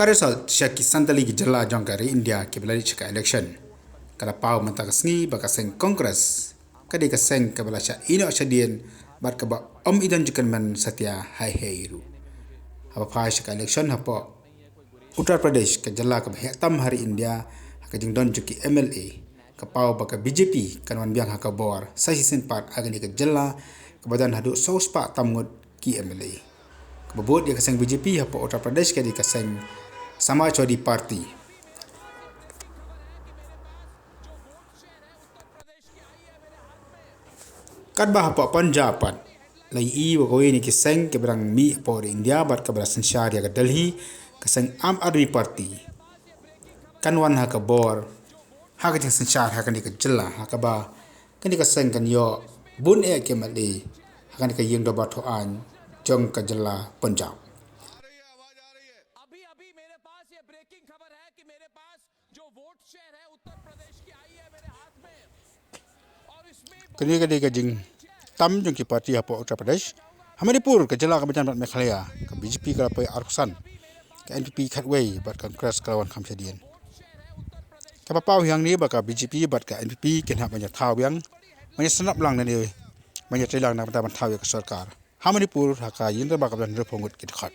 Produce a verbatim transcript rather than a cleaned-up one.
Ka result sha ki san tylli ki jylla jong ka ri India kiba la leit sha ka election ka la paw mynta ka sngi ba ka seng Congress ka dei ka seng kaba la shah ïehnoh shadien bad kaba ym i don jingkyrmen satia haei haei ruh. Haba phai sha ka election hapoh Uttar Pradesh, ka jylla kaba heh tam ha ri India ha ka jingdon jong ki M L A, ka paw ba ka B J P kan wan biang ha ka bor sa shisien pat ha kane ka jylla kaba don haduh saw spah tam ngut ki M L A. Kaba bud ïa ka seng B J P hapoh Uttar Pradesh ka dei ka seng Samajwadi Party. Katba hapoh Punjab pat la ïohi ba kawei na ki seng kiba dang mih hapoh ri India bad kaba la synshar ïa ka Delhi, ka seng Aam Aadmi Party kan wan ha ka bor ha ka jingsynshar ha kane ka jylla, ha kaba kane ka seng kan ïoh bun eh ki M L A ha kane ka ïing dorbar thaw aiñ jong ka jylla Punjab. अभी अभी मेरे पास ये ब्रेकिंग खबर है कि मेरे पास जो वोट शेयर है उत्तर प्रदेश की आई है मेरे हाथ में। और इसमें Kane ka dei ka jingtam jong ki party hapoh Uttar Pradesh. Ha Manipur, ka jylla kaba jan bad Meghalaya, ka B J P ka la poi arphew san, ka N P P khatwei bad Congress ka la wan kham shadien. Kaba paw hi hangne ba ka B J P bad ka N P P kin hap ban ïa thaw biang, ban ïa sngap lang ne ban ïa trei lang na ka bynta ban thaw ïa ka sorkar ha Manipur ha ka ïing dorbar kaba don hynriewphew ngut ki dkhot.